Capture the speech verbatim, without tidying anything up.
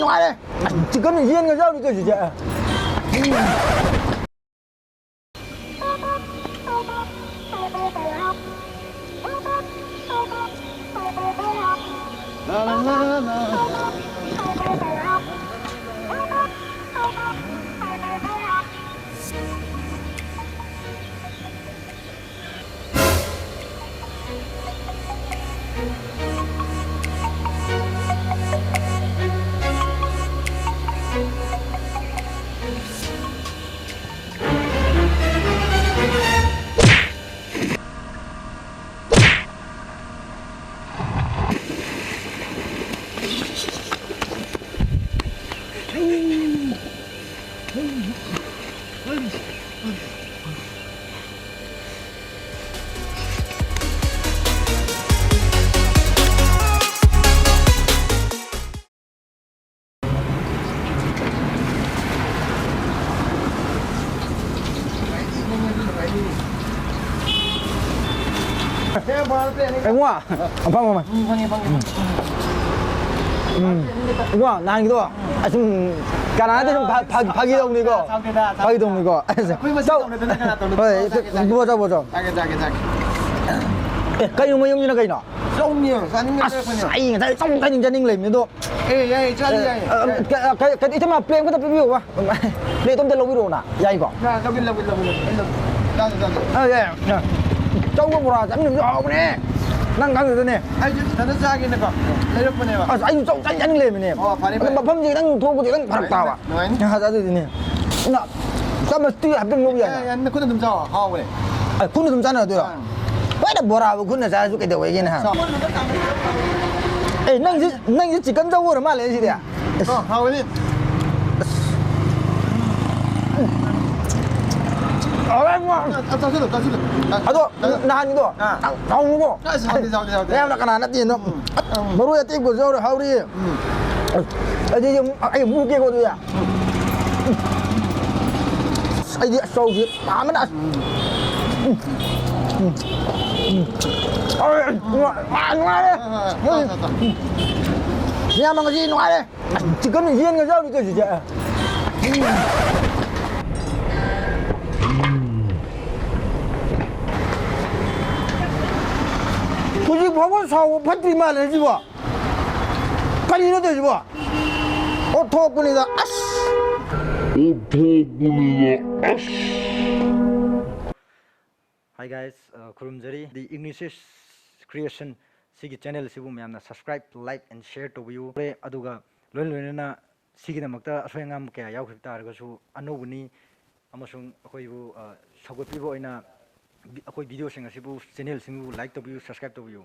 ꯅꯨꯡꯉꯥꯏꯔꯦ꯫ ꯑꯁ, ꯆꯤꯛꯀꯟ ꯌꯦꯟꯒ ꯌꯥꯎꯔꯤ ꯇꯧꯔꯤꯁꯦ꯫ ꯏꯕꯨꯡꯉꯣ, ꯐꯝꯃꯣ, ꯐꯝꯃꯣ꯫ ꯎꯝ, ꯐꯪꯉꯦ, ꯐꯪꯉꯦ꯫ ꯎꯝ꯫ ꯏꯕꯨꯡꯉꯣ, ꯅꯍꯥꯟꯒꯤꯗꯣ, ꯑꯁꯨꯝ, ꯀꯅꯥ ꯅꯠꯇꯦ, ꯁꯨꯝ ꯐꯥ-, ꯐꯥ-, ꯐꯥꯒꯤ ꯇꯧꯅꯤꯀꯣ꯫ ꯁꯥꯎꯗꯦꯗ, ꯁꯥꯎꯗꯦꯗ꯫ ꯐꯥꯒꯤ ꯇꯧꯅꯤꯀꯣ꯫ ꯑꯩꯈꯣꯏ ꯃꯁꯦꯟ ꯇꯧ-, ꯇꯧꯅꯗꯅ ꯀꯅꯥ ꯇꯧꯅꯗꯣꯏꯅꯣ? ꯍꯣꯏ, ꯆꯥꯒꯦ, ꯆꯥꯒꯦ꯫ ꯕꯣ, ꯆꯥꯎ, ꯕꯣ, ꯆꯥꯎ꯫ ꯆꯥꯒꯦ, ꯆꯥꯒꯦ, ꯆꯥꯒꯦ꯫ ꯑꯦ, ꯀꯩꯅꯣ ꯃꯌꯨꯝꯁꯤꯅ ꯀꯩꯅꯣ? ꯆꯧꯅꯤ, ꯆꯥꯅꯤꯡꯕ ꯑꯁ, ꯂꯩꯔꯛꯄꯅꯦ꯫ ꯑꯩ ꯉꯁꯥꯏ ꯆꯧ ꯆꯥꯅꯤꯡ ꯆꯥꯅꯤꯡ ꯂꯩꯕꯅꯦ ꯑꯗꯣ꯫ ꯑꯦ, ꯌꯥꯏ, ꯆꯥꯁꯤ, ꯌꯥꯏ, ꯑ, ꯌꯥꯏ꯫ ꯀ-, ꯀ-, ꯀ-, ꯏꯇꯩꯃ, ꯄ꯭ꯂꯦꯠ ꯑꯝꯈꯛꯇ ꯄꯤꯕꯤꯌꯨꯕ꯫ ꯄ꯭ꯂꯦꯠ ꯑꯝꯇ ꯂꯧꯕꯤꯔꯛꯑꯣꯅ, ꯌꯥꯏꯀꯣ? ꯌꯥ, ꯂꯧꯒꯦ, ꯂꯧꯒꯦ, ꯂꯧꯒꯦ, ꯂꯧꯒꯦ꯫ ꯑꯩ ꯂꯧꯒꯦ꯫ ꯆꯥꯁꯤ, ꯆꯥꯁꯤ꯫ ꯑ, ꯌꯥꯏ, ꯌꯥꯏ꯫ ꯆꯧꯒ ꯕꯣꯔꯥ ꯆꯥꯃꯤꯟꯅꯕꯁꯨ ꯍꯥꯎꯕꯅꯦ꯫ ꯅꯪ ꯈꯪꯗꯗꯅꯦ꯫ ꯑꯩꯁꯨ ꯏꯊꯟꯇ ꯆꯥꯒꯦꯅꯀꯣ ꯂꯩꯔꯛꯄꯅꯦꯕ꯫ ꯑꯁ, ꯑꯩꯁꯨ ꯆꯧ ꯆꯥꯅꯤꯡ ꯆꯥꯅꯤꯡ ꯂꯩꯕꯅꯦꯕ꯫ ꯑꯣ, ꯐꯔꯦ, ꯑꯗꯣ ꯐꯔꯦ꯫ ꯃꯐꯝꯁꯦ ꯈꯤꯇꯪ ꯊꯣꯛꯄꯁꯦ ꯈꯤꯇꯪ ꯐꯔꯛ ꯇꯥꯕ꯫ ꯅꯨꯡꯉꯥꯏꯅꯤ꯫ ꯑ, ꯑꯗꯨꯗꯨꯅꯦ꯫ ꯅ-, ꯆꯥꯃꯁꯇꯤ ꯍꯥꯏꯐꯦꯠ ꯂꯧ ꯌꯥꯏꯅ꯫ ꯌꯥꯏ, ꯌꯥꯏ, ꯅꯈꯨꯠꯅ ꯑꯗꯨꯝ ꯆꯥꯎ, ꯍꯥꯎꯕꯅꯦ꯫ ꯑ, ꯈꯨꯠꯅ ꯑꯗꯨꯝ ꯆꯥꯟꯅꯗꯣꯏꯔꯣ? ꯑꯥ꯫ ꯍꯣꯏꯗ, ꯕꯣꯔꯥꯕꯨ ꯈꯨꯠꯅ ꯆꯥꯔꯁꯨ ꯀꯩꯗꯧꯋꯦꯒꯦꯅꯦ, ꯍꯥ? ꯆꯥꯎ꯫ ꯑꯦ, ꯅꯪꯁꯤ, ꯅꯪꯁꯤ ꯆꯤꯛꯀꯟ ꯆꯧ ꯑꯣꯏꯔ ꯃꯥꯜꯂꯦ ꯁꯤꯗꯤ꯫ ꯑꯁ꯫ ꯑ, ꯍꯥꯎꯋꯦꯅꯦ꯫ ꯑꯁ꯫ ꯍꯥꯎꯋꯦ, ꯏꯕꯨꯡꯉꯣ꯫ ꯑ, ꯆꯥꯁꯤꯜꯂꯨ, ꯆꯥꯁꯤꯜꯂꯨ꯫ ꯑꯗꯣ, ꯆꯥꯁꯤꯜꯂꯨ꯫ ꯅꯍꯥꯟꯒꯤꯗꯣ, ꯑꯥ꯫ ꯍꯥꯎ-, ꯍꯥꯎꯉꯨꯀꯣ꯫ ꯑꯁ, ꯍꯥꯎꯗꯦ, ꯍꯥꯎꯗꯦ, ꯍꯥꯎꯗꯦ꯫ ꯃꯌꯥꯝꯅ ꯀꯅꯥ ꯅꯠꯇꯦꯅꯣ꯫ ꯎꯝ꯫ ꯃꯔꯣꯏ ꯑꯇꯦꯛꯄꯁꯨ ꯌꯥꯎꯔꯦ, ꯍꯥꯎꯔꯤ꯫ ꯎꯝ꯫ ꯑꯁ, ꯑꯗꯨꯗꯤ ꯑꯃꯨꯛ, ꯑꯩ ꯑꯃꯨꯛ ꯍꯦꯛꯀꯦꯀꯣ, ꯑꯗꯨꯗꯤ꯫ ꯑꯁ, ꯑꯩꯗꯤ ꯑꯆꯧꯁꯤ ꯄꯥꯝꯕꯅ, ꯑꯁ꯫ ꯎꯝ꯫ ꯎꯝ꯫ ꯎꯝ꯫ ꯎꯝ꯫ ꯑ, ꯅꯨꯡꯉꯥꯏ-, ꯑ, ꯅꯨꯡꯉꯥꯏꯔꯦ꯫ ꯍꯣꯏ, ꯍꯣꯏ, ꯍꯣꯏ꯫ ꯎꯝ꯫ ꯇꯧ, ꯇꯧ, ꯇꯧ꯫ ꯎꯝ꯫ ꯏꯌꯥꯝꯕ, ꯉꯁꯤ ꯅꯨꯡꯉꯥꯏꯔꯦ꯫ ꯑꯁ, ꯆꯤꯛꯀꯟ ꯌꯦꯟꯒ ꯌꯥꯎꯔꯤ ꯇꯧꯔꯤꯁꯦ꯫ ꯍꯧꯖꯤꯛ ꯐꯥꯎꯕ ꯁꯥꯎꯕ ꯐꯠꯇ꯭ꯔꯤ ꯃꯥꯜꯂꯦ ꯁꯤꯕꯣ꯫ ꯀꯔꯤꯅꯣ ꯇꯧꯔꯤꯁꯤꯕꯣ? ꯑꯣꯟꯊꯣꯛꯄꯅꯤꯗ, ꯑꯁ꯫ ꯑꯣꯟꯊꯣꯛꯄꯅꯤꯗ, ꯑꯁ꯫ Hi guys, ꯑ, ꯈꯨꯔꯨꯝꯖꯔꯤ꯫ The Ignatius Creation ꯁꯤꯒꯤ channel ꯁꯤꯕꯨ ꯃꯌꯥꯝꯅ subscribe, like and share ꯇꯧꯕꯤꯌꯨ꯫ ꯑꯗꯨꯒ ꯂꯣꯏꯅ ꯂꯣꯏꯅꯅ ꯁꯤꯒꯤꯗꯃꯛꯇ ꯑꯁꯣꯏ ꯑꯉꯥꯝ ꯀꯌꯥ ꯌꯥꯎꯈꯤꯕ ꯇꯥꯔꯒꯁꯨ ꯑꯅꯧꯕꯅꯤ ꯑꯃꯁꯨꯡ ꯑꯩꯈꯣꯏꯕꯨ, ꯑ, ꯁꯧꯒꯠꯄꯤꯕ ꯑꯣꯏꯅ ꯚꯤ-, ꯑꯩꯈꯣꯏ video ꯁꯤꯡ ꯑꯁꯤꯕꯨ, channel ꯁꯤꯡꯕꯨ like ꯇꯧꯕꯤꯌꯨ, subscribe ꯇꯧꯕꯤꯌꯨ꯫